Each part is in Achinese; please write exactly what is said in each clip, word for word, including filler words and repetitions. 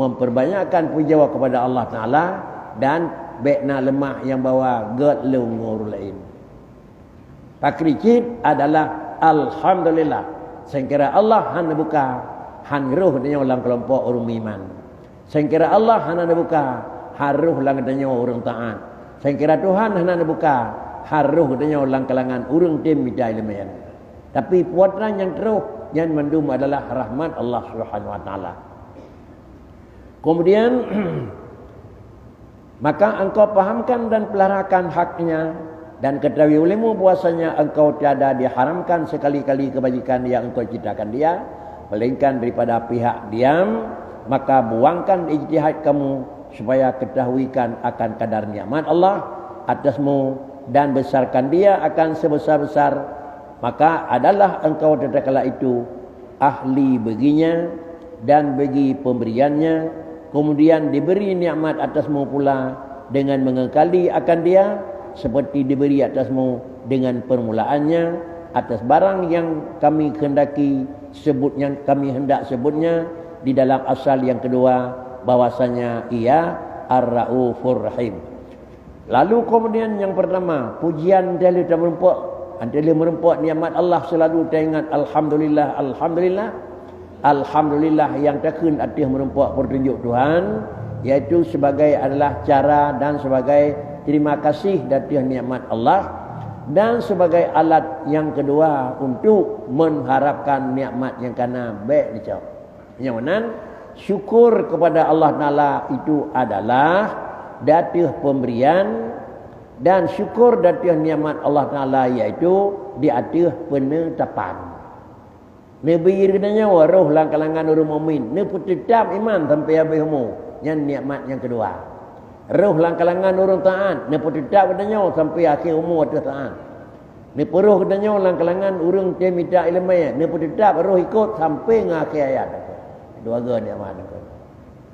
memperbanyakkan puja kepada Allah Taala dan bék na leumah nyang bahwa gét lôn ngon ureuëng laén. Pakri cit adalah alhamdulillah. Seungkira Allah hana buka, han roh tanyoe lam keulompok ureuëng meuiman. Seungkira Allah hana buka, han roh lam tanyoe ureuëng taat. Seungkira Tuhan hana buka, han roh tanyoe lam kalangan ureuëng tem mita ileumèe. Tapi puatra nyang troh nyan mandum adalah rahmat Allah Subhanahu Wa Taala. Kemudian, maka engkau pahamkan dan peliharakan haknya, dan ketahui olehmu bahwasanya engkau tiada diharamkan sekali-kali kebajikan yang engkau ciptakan dia, melainkan daripada pihak diam, maka buangkan ijtihad kamu supaya ketahuikan akan kadar nikmat Allah atasmu dan besarkan dia akan sebesar-besar, maka adalah engkau tatkala itu ahli baginya dan bagi pemberiannya, kemudian diberi nikmat atasmu pula dengan mengekali akan dia, seperti diberi atasmu dengan permulaannya atas barang yang kami kehendaki sebutnya, kami hendak sebutnya di dalam asal yang kedua, bahwasanya ia Ar-Raufur Rahim. Lalu kemudian yang pertama, pujian teuh lheueh tameureumpok, teuh lheueh meureumpok nikmat Allah selalu taingat alhamdulillah, alhamdulillah. Alhamdulillah nyang takheun ateueh meureumpok peutunjuk Tuhan, yaitu sebagai adalah cara dan sebagai terima kasih ateueh nikmat Allah, dan sebagai alat yang kedua untuk mengharapkan nikmat nyang kana bék dicok. Nyang meunan, syukur kepada Allah Taala itu adalah di ateueh pemberian, dan syukur di ateueh nikmat Allah Taala, yaitu di ateueh penetapan. Neubi geutanyoe roh lam kalangan ureuëng mukmin, neupeuteutap iman sampai habéh umu, nyan nikmat nyang keudua. Roh lam kalangan ureuëng taát, neupeuteutap geutanyoe sampai akhé umu ateueh taát. Neupeuroh geutanyoe lam kalangan ureuëng tém mita ileumèe, neupeuteutap roh ikot sampai ngon akhé hayat. Dua ga nikmat nyan.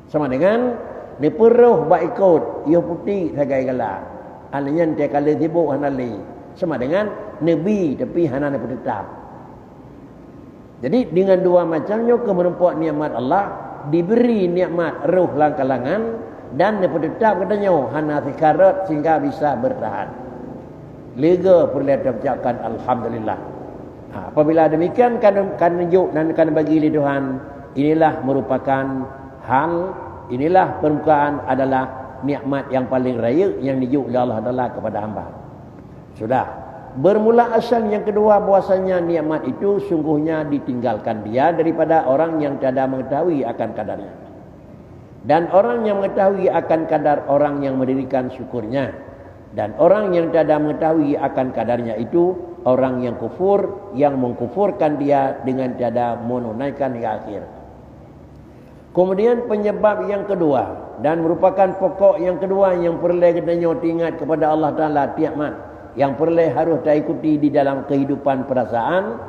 Sama dengan neupeuroh bak ikot, yoh putéh sagai gala. Hana nyan teuh ka lheueh sibok hana lé. Sama dengan neubi tapi hana neupeuteutap. Jadi dengan dua macam nyoe keu meureumpok nikmat Allah, diberi nikmat roh lam kalangan dan neupeuteutap geutanyoe hana sikarat sehingga bisa bertahan. Lega peureulèe teucapkan alhamdulillah. Ha, apabila demikian kan, kan neujok dan kan bagi lé Tuhan, inilah merupakan hal, inilah permukaan adalah nikmat yang paling rayeuk yang dijok lé Allah Taala kepada hamba. Sudah. Bermula asal yang kedua bahwasanya nikmat itu sungguhnya ditinggalkan dia daripada orang yang tiada mengetahui akan kadarnya. Dan orang yang mengetahui akan kadar orang yang mendirikan syukurnya. Dan orang yang tiada mengetahui akan kadarnya itu orang yang kufur, yang mengkufurkan dia dengan tiada menunaikan hingga akhir. Kemudian penyebab yang kedua dan merupakan pokok yang kedua yang peureulèe geutanyoe teuingat kepada Allah Taala tiap mat, yang peureulèe harus taikuti di dalam kehidupan perasaan,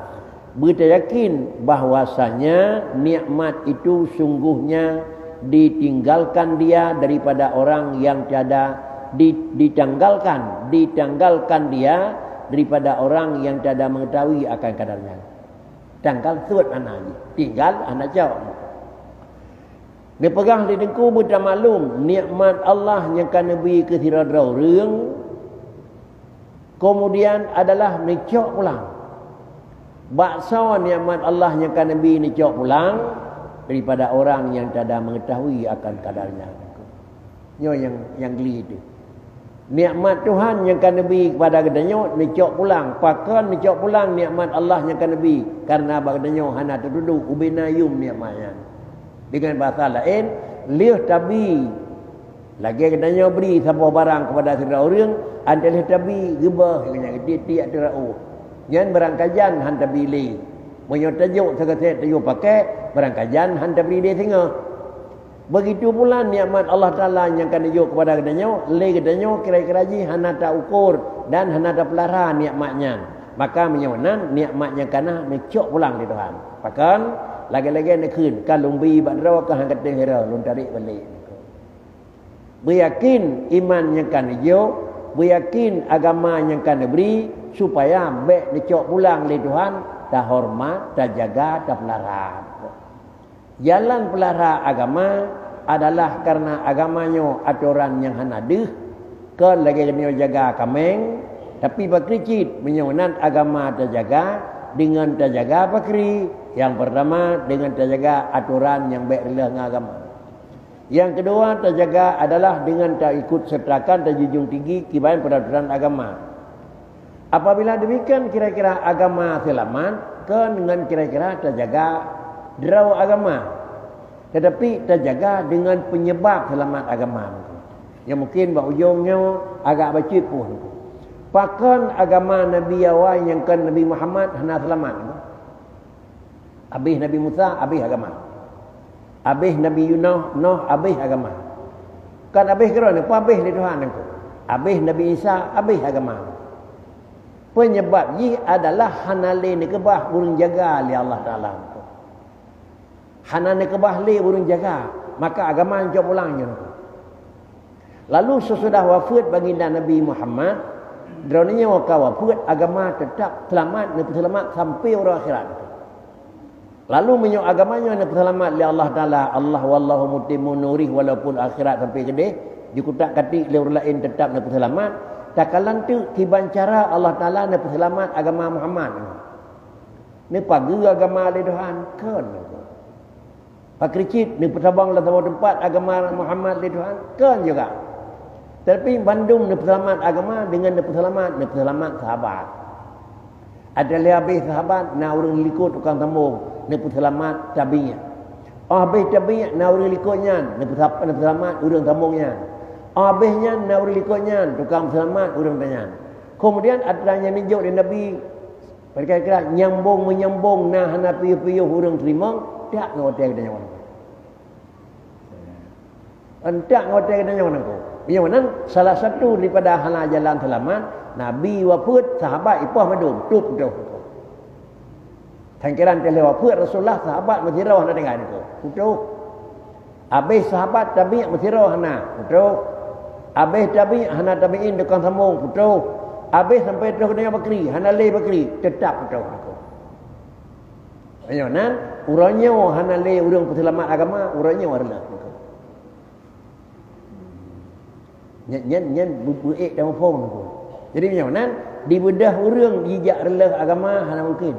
beutayakin bahwasanya nikmat itu sungguhnya ditinggalkan dia daripada orang yang tiada di, ditanggalkan, ditanggalkan dia daripada orang yang tiada mengetahui akan kadarnya. Tanggal suet hana jih, tinggal hana cok. Neupeugah lé Teungku beutamaklum nikmat Allah nyang ka neubi keu sidroe-droe ureuëng, kemudian adalah neucok pulang. Bak soe nikmat Allah nyang ka neubi neucok pulang? Daripada orang nyang tiada mengetahui akan kadarnya. Nyoe nyang, nyang geli teuh. Nikmat Tuhan nyang ka neubi kepada geutanyoe neucok pulang. Pakon neucok pulang nikmat Allah nyang ka neubi? Karena bak geutanyoe hana teutudoh ubena yum nikmat nyan. Dengan bahasa laén, lheueh tabi, lagèe geutanyoe bri saboh barang kepada sidroe ureuëng, antée lheueh tabi geubah ngon nyang tiek-tiek teurauh. Nyan barangkajan han tabi lé. Meunyoe tajok sagasét tajok pakèk, barangkajan han tabri lé singoh. Begitu pula nikmat Allah Taala nyang ka neujok kepada geutanyoe, lé geutanyoe kira-kira jih hana ta-ukur dan hana tapeulara nikmat nyan. Maka meunyoe nan nikmat nyang ka na neucok pulang lé Tuhan. Pakon? Lagèe-lagèe neukheun, ka lôn bi bak droe ka han katéng hira, lôn tarek balek. Beuyakin iman nyang ka neujok, beuyakin agama nyang ka neubri, supaya bèk neucok pulang lé Tuhan, tahoreumat, tajaga, tapeulara. Jalan peulara agama, adalah karena agama nyoe atoran nyang hana deuh, kon lagée nyoe jaga kaméng, tapi pakri cit meunyoe nan agama tajaga deungon tajaga pakri. Nyang peurtama deungon tajaga atoran nyang bék reuloh ngon agama. Nyang keudua tajaga adalah deungon taikut sertakan tajunjung tinggi kiban peuraturan agama. Apabila demikian kira-kira agama seulamat, kon ngon kira-kira tajaga droe agama, tetapi tajaga deungon peunyeubab seulamat agama. Ya mungkin bak ujong nyoe agak bacut pun. Pakon agama Nabi awai nyang kon Nabi Muhammad hana seulamat? Abéh Nabi Musa, abéh agama. Abéh Nabi Yunus, Nuh, abéh agama. Kan abéh keudroe, peue abéh lé Tuhan nangku? Abéh Nabi Isa, abéh agama. Peunyeubab jih adalah hana lé neukeubah ureuëng jaga lé Allah Taala. Hana neukeubah lé ureuëng jaga, maka agama jicok pulang nyoe. Lalu sesudah wafeuet baginda Nabi Muhammad, droeneuh nyoe ka wafeuet, agama teutap seulamat, neupeuseulamat sampai uroe akhirat. Lalu meunyoe agama nyoe neupeuseulamat lé Allah Taala, Allah, "Wallahu mutimmu nurih," walaupun akhirat sampai keudeh, jikutak katik lé ureuëng laén teutap neupeuseulamat, takalon teuk kiban cara Allah Taala neupeuseulamat agama Muhammad. Neupageue agama lé Tuhan, kon. Pakri cit neupeutabang lam saboh teumpat agama Muhammad lé Tuhan, kon juga. Tapi bandum neupeuseulamat agama deungon neupeuseulamat, neupeuseulamat sahabat. Atra lheueh abéh sahabat, na ureuëng likot tukang sambong, neupeuseulamat tabi'. Óh abéh tabi', na ureuëng likot nyan, neupeusa-, neupeuseulamat ureuëng sambong nyan. Óh abéh nyan, na ureuëng likot nyan, tukang peuseulamat ureuëng nyan. Keumudian atra nyang neujok lé Nabi, kira-kira nyambong-meunyambong na hana piôh-piôh ureuëng teurimong, tak ngon watée geutanyoe. Entak ngon watée geutanyoe nangku. Meunyoe meunan, salah satu daripada hana jalan seulamat, Nabi wafeuet, sahabat ipoh mandum, tôp putôh. Sangkiran teuh lheueh wafeuet Rasulullah, sahabat meusidroe hana tinggai nangku. Putôh. Abéh sahabat tabi' meusidroe hana, putôh. Abéh tabi' hana tabi'in tukang sambong, putôh. Abéh sampai troh geutanyoe pakri, hana lé pakri, teutap putôh nangku. Meunyoe nan, uroe nyoe hana lé ureuëng peuseulamat agama, uroe nyoe reuloh nangku. Nyan, nyan, nyan beu-, beuék dan muphom nangku. Jadi meunyoe nan, dibeudoh ureuëng jijak reuloh agama hana mungken.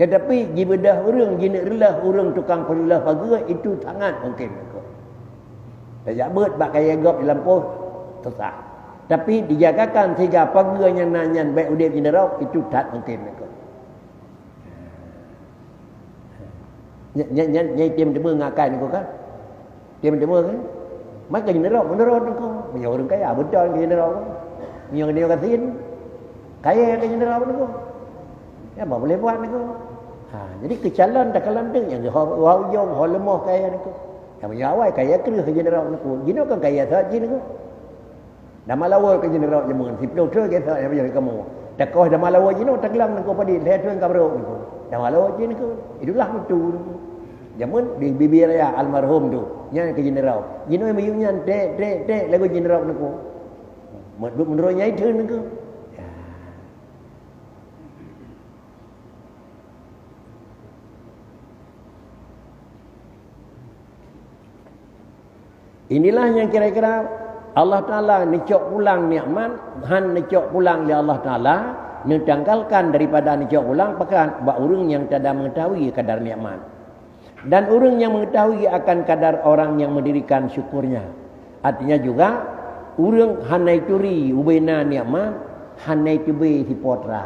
Tetapi jibeudoh ureuëng jineuk reuloh ureuëng tukang peureuloh pageue, itu sangat mungken nangku. Tajak beuet bak kayée gob di lampôh, susah. Tapi dijagakan sehingga pageue nyang na nyan bék udeb jinoe rhot, itu that mungken nangku. Nyan, nyan, nyan, nyan item teuma ngon akai nangku kan? Item teuma kan? Maka jinoe rhot, meunurot nangku. Meunyoe ureuëng kaya, beutôi keu jinoe rhot. Meunyoe geutanyoe gasien, kaya keu jinoe rhot nangku. Ya, bah boleh buat nangku. Ha, jadi keucalon takalon teuk nyang ho, ho ujong, ho leumoh kaya nangku. Nyang meunyoe awai kaya kreueh keu jinoe rhot nangku. Jinoe kan kaya that jih nangku. Dama lawa keu jinoe rhot jameun, siplôh thon gét that nyang beujaih kamoe. Takoh dama lawa jinoe teugleng nangku padit, lhée thon ka brok nangku. Dama lawa jih nangku. Itulah mutu nangku. Jameun di Bibi Raya almarhum tu, nyan keu jinoe rhot. Jinoe miyueb nyan tek, tek, tek lagu jinoe rhot nangku. Meunurot nyai thon nangku. Ya. Inilah nyang kira-kira Allah Taala neucok pulang nikmat, han neucok pulang lé Allah Taala, neutanggalkan daripada neucok pulang pakat bak ureuëng nyang tada mengetahui kadar nikmat. Dan ureuëng nyang mengetahui akan kadar orang yang mendirikan syukurnya. Artinya juga, ureuëng hana ituri ubena nikmat, hana iteubi sipotra.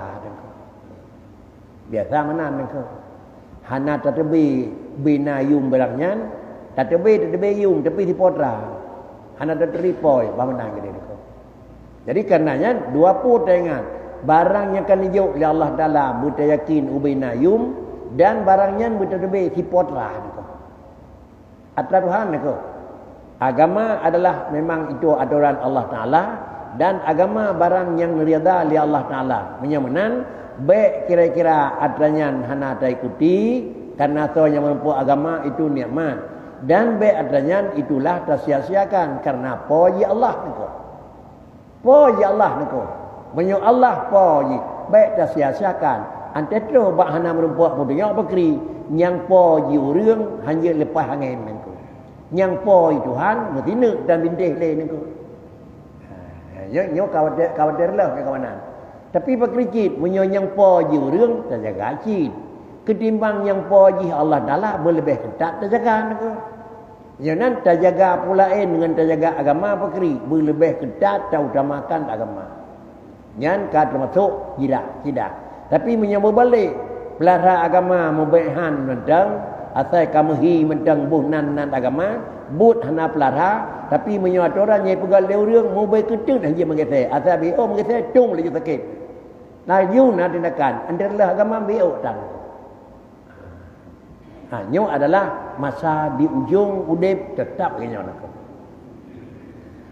Biasa meunan nangku. Hana tateubi bina yum barang nyan, tateubi, tateubi yum, tapi sipotra. Hana taturi poi, bah meunan geude nangku. Jadi, kareuna nyan, dua peue taingat, barang nyang ka neujok lé Allah Taala beutayakin ubena yum, dan barang nyan beutateubi sipotra nangku. Atra Tuhan nangku. Agama adalah memang itu atoran Allah Taala, dan agama barang nyang ridha lé Allah Taala. Meunyoe meunan, bék kira-kira atra nyan hana taikuti, kareuna soe nyang meureumpok agama itu nikmat. Dan bék atra nyan itulah tasia-siakan, kareuna Po jih Allah nangku. Po jih Allah nangku. Meunyoe Allah Po jih, bék tasia-siakan. Antée troh bak hana meurumpok peudunyok pakri, nyang Po jih ureuëng hanjeuet leupah angén nangku. Nyang po Tuhan, meusineuk dan bintéh lé niko. Ha, nyoe, nyoe khawatir, khawatir leuh keu kawanan. Tapi pakri cit, meunyoe nyang po jih ureuëng, tajaga cit. Ketimbang nyang po jih Allah Taala, beuleubeh keutat tajaga niko. Nyoe nan tajaga peue laén ngon tajaga agama pakri, beuleubeh keutat tautamakan agama. Nyan ka teumasok jidah, jidah. Tapi meunyoe meubalek, peulara agama meubèk han mantong, asai ka meuhi mantong boh nan, nan agama, buet hana peulara, tapi meunyoe atoran nyang peugah lé ureuëng, meubèk keuteut han jeuet meugisé, asai B O meugisé, tong laju sakét. Laju na tindakan, antara leuh agama B O tan. Ha, nyoe adalah masa di ujong udeb tetap lagée nyoe nakeuh.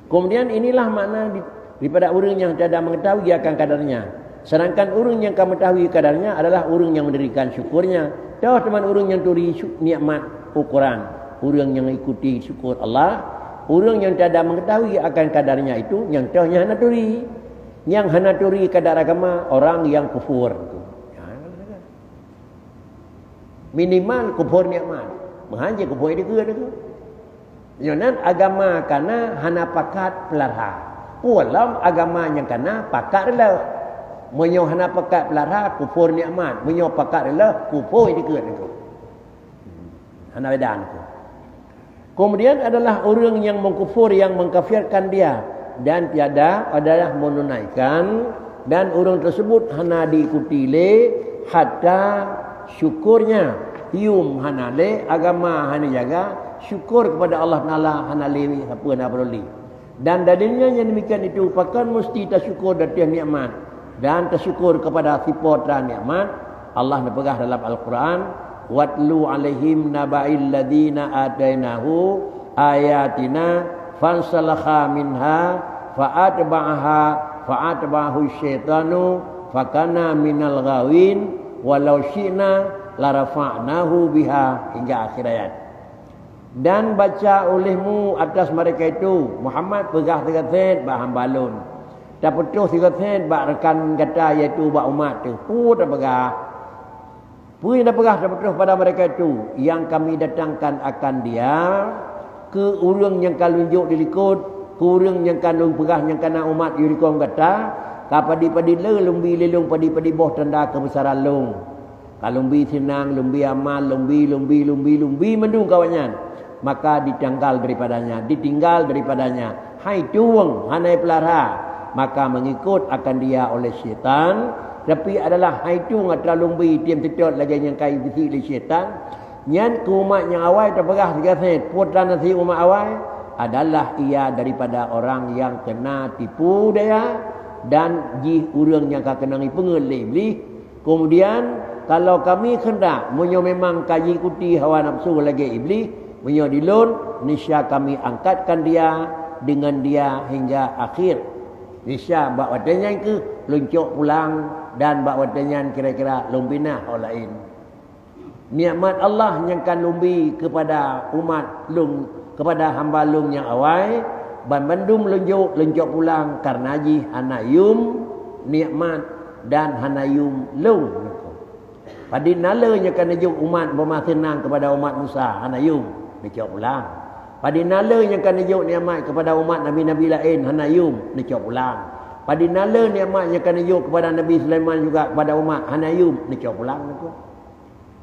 Kemudian inilah makna di, daripada ureuëng nyang tiada mengetahui akan kadarnya. Sedangkan ureuëng nyang ka mengetahui kadarnya adalah ureuëng nyang mendirikan syukurnya. Toh teuma ureuëng nyang turi su-, nikmat ukoran, ureuëng nyang ikuti syukur Allah, ureuëng nyang tiada mengetahui akan kadarnya itu, nyang toh nyang hana turi. Nyang hana turi kadar agama, orang yang kufur. Minimal kufur nikmat. Meuhan jih kufur dikeue-dikeue. Nyoe nan agama kana hana pakat peulara. Peue lom agama nyang kana pakat reuloh. Meunyoe hana pakat peulara, kufur nikmat. Meunyoe pakat reuloh, kufur dikeue-dikeue. Hana beda niko. Kemudian adalah ureuëng nyang mengkufur yang mengkafirkan dia, dan tiada adalah menunaikan, dan ureuëng tersebut hana diikuti lé hatta syukurnya, yum hana lé, agama hana jaga, syukur kepada Allah Taala hana lé, apa hana peduli. Dan dalilnya yang demikian itu pakon mesti tasyukur di ateueh nikmat dan tasyukur kepada si Po teuh nikmat. Allah neupeugah dalam Al-Quran, "Watlu alaihim naba'il ladzina atainahu ayatina fansalakha minha fa'atba'aha fa'atba'ahu syaitanu fakana minal ghawin walau syi'na larafa'nahu biha," hingga akhir ayat. Dan baca olehmu atas mereka itu, Muhammad, peugah sigasét bak hamba lôn. Tapeutroh sigasét bak rakan gata, yaitu bak umat teuh. Peue tapeugah? Peue nyang tapeugah tapeutroh pada mereka itu? Yang kami datangkan akan dia, keu ureuëng nyang ka lôn jok di likot, keu ureuëng nyang ka lôn peugah nyang kana umat yue likot gata, ka padit-padit le lôn bi lé lôn padit-padit boh tanda keubeusaran lôn. Ka lôn bi seunang, lôn bi aman, lôn bi, lôn bi, lôn bi, lôn bi mandum kawan nyan. Maka ditanggal daripadanya, ditinggal daripadanya. Hai tueng, hana peulara. Maka mengikut akan dia oleh syaitan. Tapi adalah hai tueng atra lôn bi tiem teutot lagée nyang ka ibisi lé syaitan. Nyan keu umat nyang awai tapeugah sigasét, peue tanda si umat awai adalah ia daripada orang yang kena tipu daya dan jih ureuëng nyang ka keunong ipeungeut lé Iblih. Kemudian, kalau kami kehendak, meunyoe memang ka jiikuti hawa nafsu lagée Iblih, meunyoe di lôn, niscaya kami angkatkan dia dengan dia hingga akhir. Niscaya bak watée nyan keuh lôn cok pulang dan bak watée nyan kira-kira lôn pinah ho laén. Nikmat Allah nyang ka lôn bi kepada umat lôn, kepada hamba lôn nyang awai, banmandum lôn jok, lôn cok pulang, kareuna jih hana yum nikmat dan hana yum lôn. Padit na le nyang ka neujok umat beumah seunang kepada umat Musa, hana yum, neucok pulang. Padit na le nyang ka neujok nikmat kepada umat nabi-nabi laén, hana yum, neucok pulang. Padit na le nikmat nyang ka neujok kepada Nabi Sulaiman juga kepada umat, hana yum, neucok pulang niko.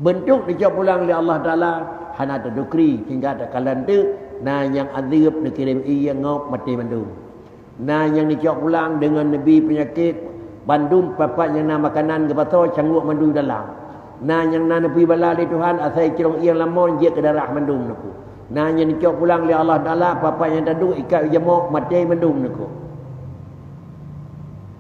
Beuntuk neucok pulang lé Allah Taala hana teudukri sehingga takalon teuk na nyang azeub neukirém ié ngop maté mandum. Na nyang neucok pulang deungon neubi peunyakét bandum, pat-pat nyang na makanan geupasoe cangguek mandum dalam. Na nyang na neupeuibala lé Tuhan asai cirong ié lamon jeuet keu darah mandum niko. Na nyang neucok pulang lé Allah Taala pat-pat nyang taduek ikat u jamok maté mandum niko.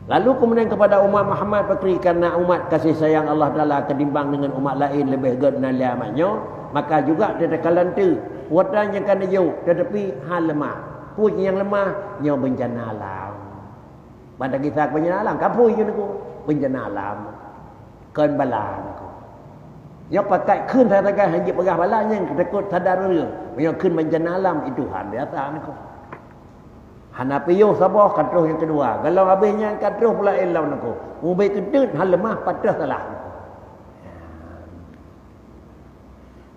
Lalu keumudian keupada umat Muhammad pakri kareuna umat kasih sayang Allah Taala keutimbang deungon umat laén leubeh gét na lé amat nyoe, maka juga teuka lanteu watée nyang ka neujok, teutapi hán leumah. Peue nyang leumah? Nyoe beuncana alam. Ban tagisa beuncana alam, ka peue jih niko? Beuncana alam. Kon bala niko. Nyoe pakat kheun sagai-sagai hana jipeugah bala nyang teutakot sadar ureuëng. Meunyoe kheun beuncana alam, itu hán biasa niko. Hana piôh saboh ka troh nyang keudua. Galom habéh nyan ka troh pula ilong niko. Ubé keudeuet hán leumah patöh salah.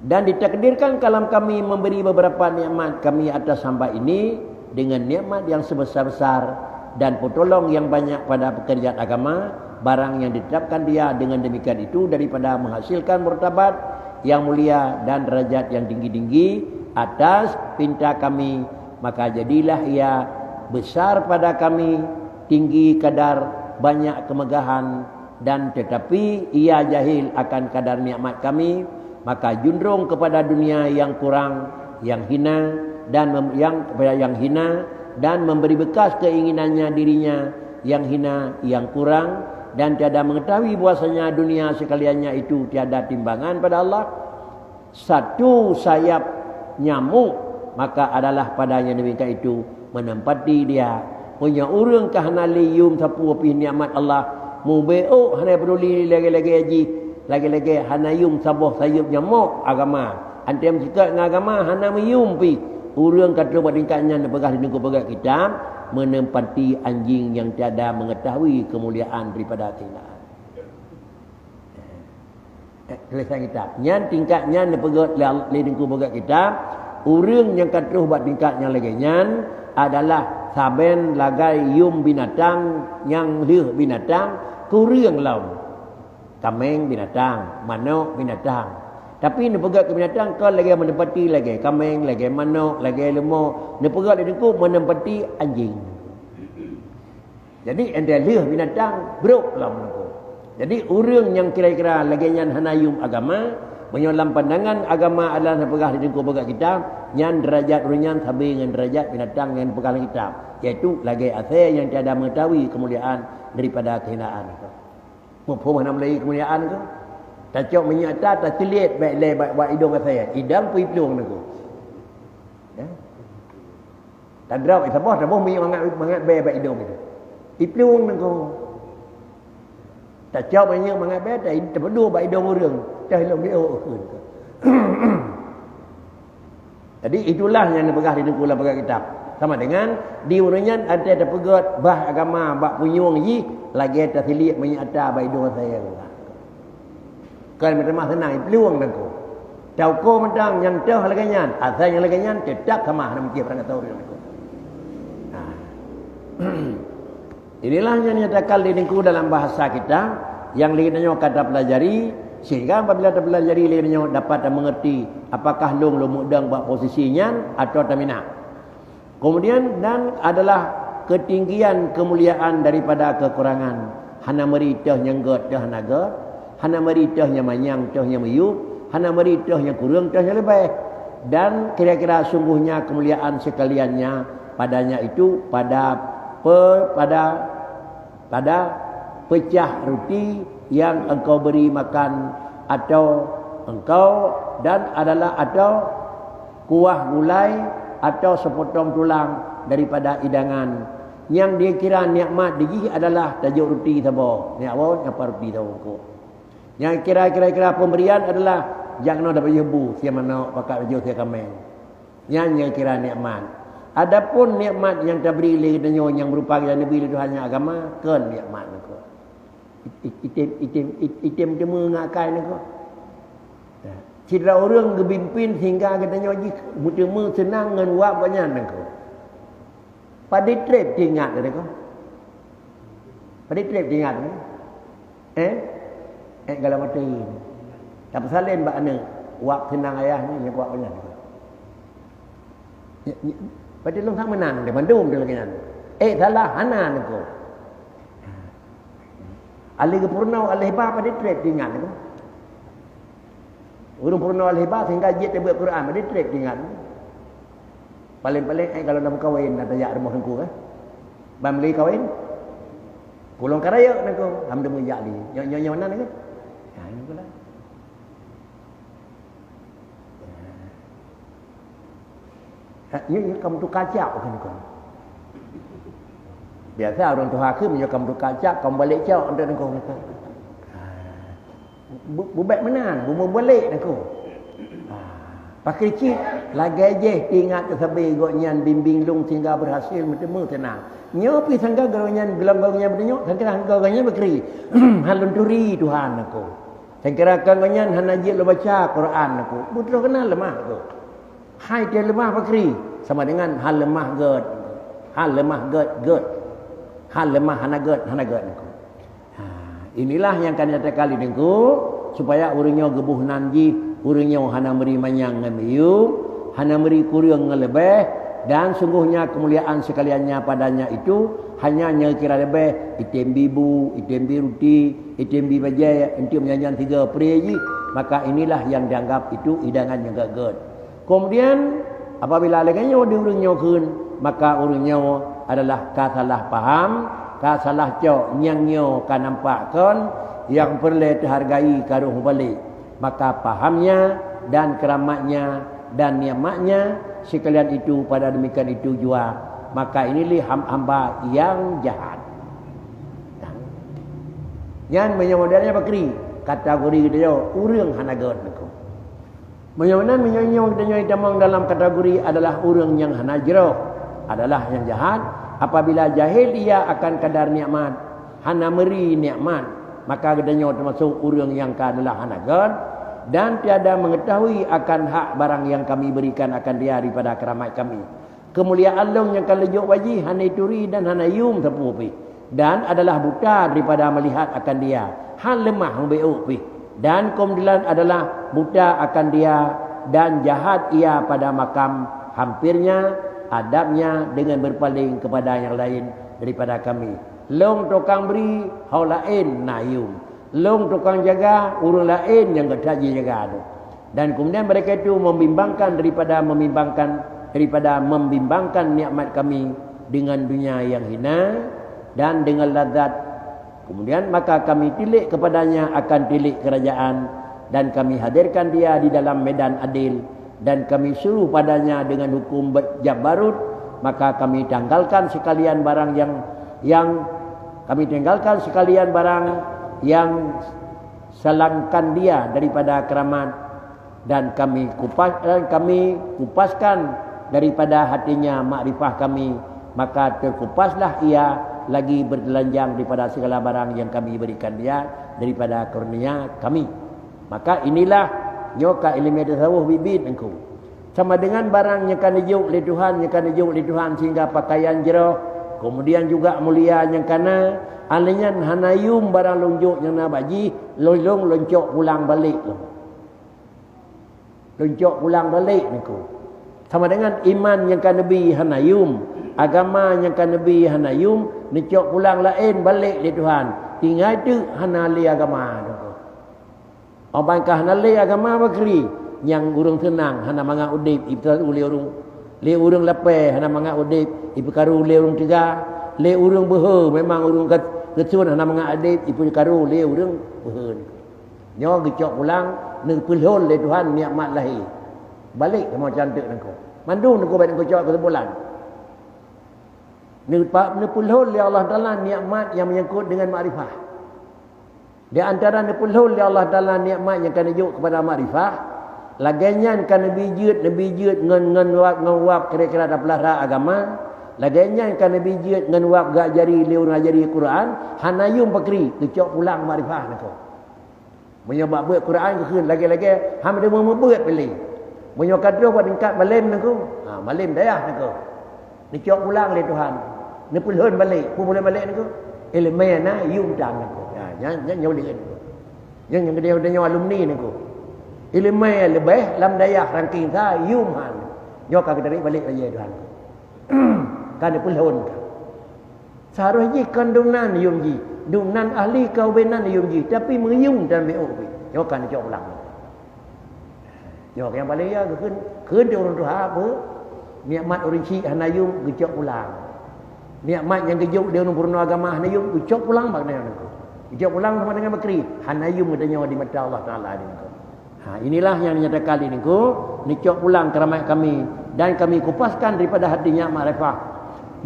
Dan ditakdirkan kalam kami memberi beberapa nikmat kami atas hamba ini dengan nikmat yang sebesar-besar dan peutulông yang banyak pada pekerjaan agama, barang yang ditetapkan dia dengan demikian itu daripada menghasilkan martabat yang mulia dan derajat yang tinggi-tinggi atas pinta kami, maka jadilah ia besar pada kami, tinggi kadar, banyak kemegahan, dan tetapi ia jahil akan kadar nikmat kami, maka junrung kepada dunia yang kurang, yang hina, dan mem- yang kepada yang hina, dan memberi bekas keinginannya dirinya yang hina, yang kurang, dan tiada mengetahui bahwasanya dunia sekaliannya itu tiada timbangan pada Allah. Satu sayap nyamuk, maka adalah padanya demikian itu menempati dia. Meunyoe ureuëng ka hana lé yum sapeue pih nikmat Allah, mubeuk hana peduli lagée-lagée jih, lagée-lagée hana yum saboh sayeuep nyamok agama. Antém sikot ngon agama hana meuyum pih. Ureuëng ka troh bak tingkat nyan neupeugah di nungku peugah kitab, menempati anjing yang tiada mengetahui kemuliaan daripada kehinaan. Eh, tulisan kitab. Nyan tingkat nyan neupeugét lé, lé Teungku peugét kitab, ureuëng nyang ka troh bak tingkat nyang lagée nyan adalah saben lagée yum binatang nyang lheueh binatang keu ureuëng lom. Kaméng binatang, manok binatang. Tapi neupeugét keu binatang kon lagée menempati lagée kaméng, lagée manok, lagée leumo. Neupeugét lé Teungku menempati anjing. Jadi, entée lheueh binatang, brok lom Teungku. Jadi, ureuëng nyang kira-kira lagée nyan hana yum agama, meunyoe lam pandangan agama adalah neupeugah di Teungku peugah kitab, nyan derajat ureuëng nyan sabe ngon derajat binatang nyang dipeugah lam kitab, yaitu lagée asée nyang tiada mengetahui kemuliaan daripada kehinaan. Muphom hana mulai keumuliaan tu. Tacok minyeuk ata, taceuliet bak lé bak, bak idong asai. Idong pun iplueng Teungku. Ya. Tadrop saboh, saboh minyeuk mangat, mangat bée bak idong itu. Iplueng Teungku. Tacok minyeuk mangat bée, ta-, tapeuduek bak idong ureuëng. Tah ilong biôh. Jadi, itulah nyang neupeugah di Teungku lam peugah kitab. Sama dengan di ureuëng nyan, antée tapeugét bah agama bak punyueng jih, lagée tasiliek minyeuk ata bak idong asai. Kon meutamah seunang, iplueng Teungku. Tauko mantong nyang toh lagée nyan, asai nyang lagée nyan, teutap sama hana mungkin barang kata ureuëng Teungku. Nah. Inilah yang dinyatakan di Teungku dalam bahasa kita yang lagée nyoe ka tapelajari, sehingga apabila tapelajari lagée nyoe dapat mengerti apakah lôn lôn mudang bak posisi nyan atau taminah. Kemudian dan adalah ketinggian kemuliaan daripada kekurangan. Hana meuri toh nyang gét, toh hana gét. Hana meuri toh nyang manyang, toh nyang miyueb. Hana meuri toh nyang kureueng, toh nyang leubeh. Dan kira-kira sungguhnya kemuliaan sekaliannya padanya itu pada pe-, pada pada pecah ruti yang engkau beri makan, atau engkau dan adalah atau kuah gulai atau sepotong tulang daripada hidangan. Nyang dikira nikmat di jih adalah tajok ruti saboh. Nikmat nyapa ruti saboh ko. Nyang kira-kira pemberian adalah jak keunoe dapat yue bu, sie manok, pakat baju sie kaméng. Nyan nyang kira nikmat. Adapun nikmat nyang tabri lé geutanyoe nyang berupa nyang neubri lé Tuhan nyang agama, kon nikmat nangko. Item, item, item teumé ngon akai nangko. Sidroe ureuëng geubimbing sehingga geutanyoe jih meuteumé seunang ngon wab gobnyan nangko. Padit treb teuingat nangko. Padit treb teuingat nangko. Eh? Eh, galak maté. Tapeusalem bak aneuk. Wab seunang ayah ni, nyang kuat banyak. Padahai lôn sang meunan, dia mandum dia lagi nyan. Eh, salah, hana nangko. Alih geupeurunoe, alih ba, padit treb teuingat nangko. Ureuëng peurunoe alih ba, sehingga jeuet tabeuet Quran, padit treb teuingat nangko. Paléng-paléng, eh, kalau na meukawen, na tajak rumoh teungku, eh. Ban meuli kawen. Pulang ka rayeuk nangko, alhamdulillah jak li. Nyoe, nyoe, nyoe nan, eh. Ha, nyoe pula. Ha, nyoe, nyoe kamoe tuka cak, bukan, bukan. Biasa ureuëng tuha kheun, nyoe kamoe tuka cak, kamoe balek cak, untuk nangko, bukan. Ha. Bu-, bubek meunan, bumoe balek nangko. Ha, pakri cit, lagée jih teuingat teusabe gobnyan bimbing lôn sehingga berhasil meuteumé seunang. Nyoe pih sangka gobnyan, geulong gobnyan beudeunyoe, sangka gobnyan beukri. Han lôn turi Tuhan nangko. Sangkira keu ngon nyan hana jeuet lôn baca Quran Teungku. Beutôi keunan leumah Teungku. Hai teuh leumah pakri sama dengan hana leumah gét. Hana leumah gét, gét. Hana leumah hana gét, hana gét Teungku. Ha, inilah nyang ka nyatakan lé Teungku, supaya ureuëng nyoe geuboh nan jih, ureuëng nyoe hana meuri manyang ngon miyueb, hana meuri kureueng ngon leubeh, dan sungguhnya kemuliaan sekaliannya padanya itu hanya nyang kira leubeh, item bi bu, item bi ruti, item bi bajée, untuk meujanjan tiga pri jih, maka inilah yang dianggap itu hidangan nyang gét-gét. Kemudian, apabila lagée nyoe di ureuëng nyoe kheun, maka ureuëng nyoe adalah ka salah paham, ka salah cok, nyang nyoe ka nampak kon, nyang peureulée teuhargai ka roh mubalek. Maka pahamnya dan keramatnya dan nikmatnya sekalian itu pada demikian itu jua, maka ini lé ham-, hamba yang jahat. Nyan meunyoe modelnya bakri, kategori geutanyoe ureuëng hana gét Teungku. Meunyoe nan, meunyoe nyoe geutanyoe tamong dalam kategori adalah ureuëng nyang hana jroh, adalah nyang jahat, apabila jahil ia akan kadar nikmat, hana meuri nikmat, maka geutanyoe teumasok ureuëng nyang ka adalah hana gét, dan tiada mengetahui akan hak barang yang kami berikan akan dia daripada keramat kami. Keumuliaan lôn nyang ka lheueh jok bak jih hana ituri dan hana yuem sapeue pih, dan adalah buta daripada meulihat akan dia, han leumah meubeuôk pih, dan keumudian adalah buta akan dia dan jahat ia pada makam hampirnya, adabnya dengan berpaling kepada yang lain daripada kami. Lôn tukang bri, ho laén na yuem. Lôn tukang jaga, ureuëng laén nyang gata jijaga tu. Dan kemudian mereka itu membimbangkan daripada, membimbangkan daripada membimbangkan nikmat kami dengan dunia yang hina dan dengan lazat. Kemudian maka kami tilik kepadanya akan tilik kerajaan, dan kami hadirkan dia di dalam medan adil, dan kami suruh padanya dengan hukum ber-, jabarut, maka kami tanggalkan sekalian barang yang, yang, kami tinggalkan sekalian barang yang salangkan dia daripada keramat, dan kami kupas, dan kami kupaskan daripada hatinya makrifah kami, maka terkupaslah ia lagi bertelanjang daripada segala barang yang kami berikan dia daripada karunia kami. Maka inilah nyoe ka ileumèe tasawuf bit-bit Teungku. Sama dengan barang nyang ka neujok lé Tuhan, nyang ka neujok lé Tuhan sehingga pakaian jroh, kemudian juga mulia nyang ka na, alèh nyan hana yuem barang lôn jok nyang na bak jih, lôn, lôn, lôn cok pulang balek lôn. Lôn cok pulang balek Teungku. Sama dengan iman nyang ka neubi hana yuem, agama nyang ka neubi hana yuem, neucok pulang laén balek lé Tuhan. Tinggai teuk hana lé agama Teungku. Oban ka hana lé agama bakri, nyang ureuëng seunang hana mangat udép ipeukaru lé ureuëng, lé ureuëng lapée hana mangat udép ipeukaru lé ureuëng teuga, lé ureuëng beuhe memang ureuëng kat-, keusun hana mangat udép ipeukaru lé ureuëng beuhe. Nyoe geucok pulang neupeulhon lé Tuhan nikmat lahé. Balek kamoe canteuk Teungku. Mandum Teungku bèk Teungku cok keusimpulan. Neupa-, neupeulhon lé Allah Taala nikmat nyang meunyangkot dengan makrifah. Di antara neupeulhon lé Allah Taala nikmat nyang ka neujok keupada makrifah, lagée nyan ka neubi jeuet, neubi jeuet ngon, ngon wab, ngon wab kira-kira tapeulara agama, lagée nyan ka neubi jeuet ngon wab geuajari lé ureuëng ajari Quran, hana yuem pakri, geucok pulang makrifah Teungku. Meunyoe bak beuet Quran geukheun lagée-lagée, hana deungoe meubeuet piléh. Meunyoe ka troh bak tingkat malem Teungku, ha, malem dayah Teungku. Neucok pulang lé Tuhan. Neupeulhon balek. Peue peulhon balek Teungku? Iéleumé na, yuem tan Teungku. Ha, nyan, nyan nyoe lé Teungku. Nyan nyang geutanyoe alumni Teungku. Iéleumé leubeh lam dayah rangking sa, yuem han. Nyoe ka geutarék balek lagée Tuhan. Ka neupeulhon ka. Seharusnya jih kon dumnan yuem jih. Dumnan ahli kaubénan yuem jih. Tapi meuyuem dan meu'oh pih. Nyoe ka neucok pulang. Nyoe nyang paleng ya geukheun, kheun di ureuëng tuha apa? Nikmat ureuëng syik hana yuem geucok pulang. Nikmat nyang geujok di ureuëng peurunoe agama hana yuem geucok pulang bak nyan. Geucok pulang sama dengan bakri. Hana yuem geutanyoe di mata Allah Taala di Teungku. Ha, inilah yang dinyatakan di Teungku, neucok pulang keuramat kami dan kami kupaskan daripada hatinya makrifah.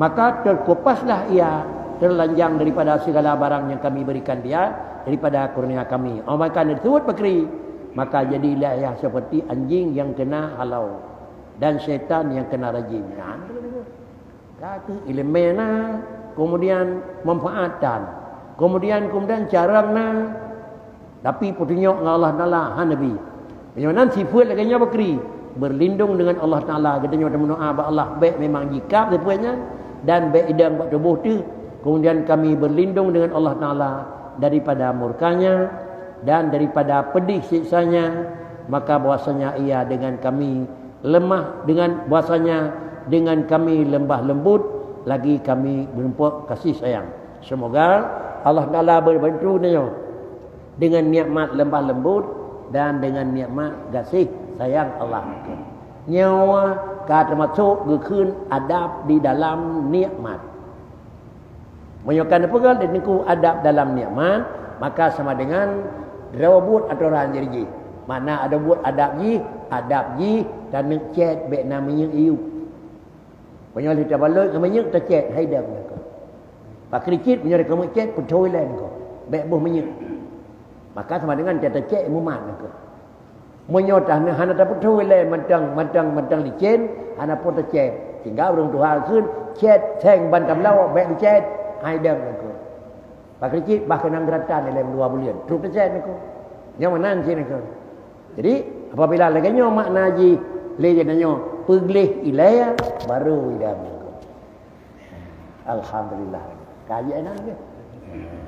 Maka terkupaslah ia, terlanjang daripada segala barang yang kami berikan dia daripada kurnia kami. Oman ka neuteusebut bakri, maka jadilah ia seperti anjing yang kena halau dan syaitan yang kena rajim. Nah, ka keuh iéleumé na, kemudian manfaat tan, kemudian, kemudian carông na, Tapi peutunyok ngon Allah Taala hana bi. Meunyoe nan sifeuet lagée nyoe bakri, berlindung dengan Allah Taala, geutanyoe tameudoa bak Allah, bék memang jikab sifeuet nyan, dan bék idang bak tuboh teuh. Kemudian kami berlindung dengan Allah Taala daripada murkanya dan daripada pedih siksanya, maka bahwasanya ia dengan kami lemah, dengan bahwasanya dengan kami lembah lembut, lagi kami menumpuk kasih sayang. Semoga Allah Taala berbantu nyoe dengan nikmat lembah lembut dan dengan nikmat gaséh sayang Allah. Nyoe ka teumasok geukheun adab di dalam nikmat. Meunyoe ka neupeugah lé Teungku adab dalam nikmat, maka sama dengan droe buet atoran diri jih. Makna ada buet adab jih, adab jih taneuk cét bék na minyeuk iyup. Meunyoe lheueh tabalot ngon minyeuk tacét, hai dam nangko. Pakri cit meunyoe ka meucét, peuthôi lé nangko. Bék boh minyeuk. Maka sama dengan tacét mumat nangko. Meunyoe tah hana tapeuthôi lé mantong, mantong, mantong licén, hana po tacét. Sehingga ureuëng tuha kheun, cét seng ban tabloe, bék beucét, hai dam nangko. Pakri cit bah keunong geuratan lé dua buleuen. Trok tacét nangko. Nyoe meunan cit nangko. Jadi, apabila lagée nyoe makna jih, lé jeuet nyoe peugleh ilée, baru idam nangko. Alhamdulillah. Kaji enak lagi.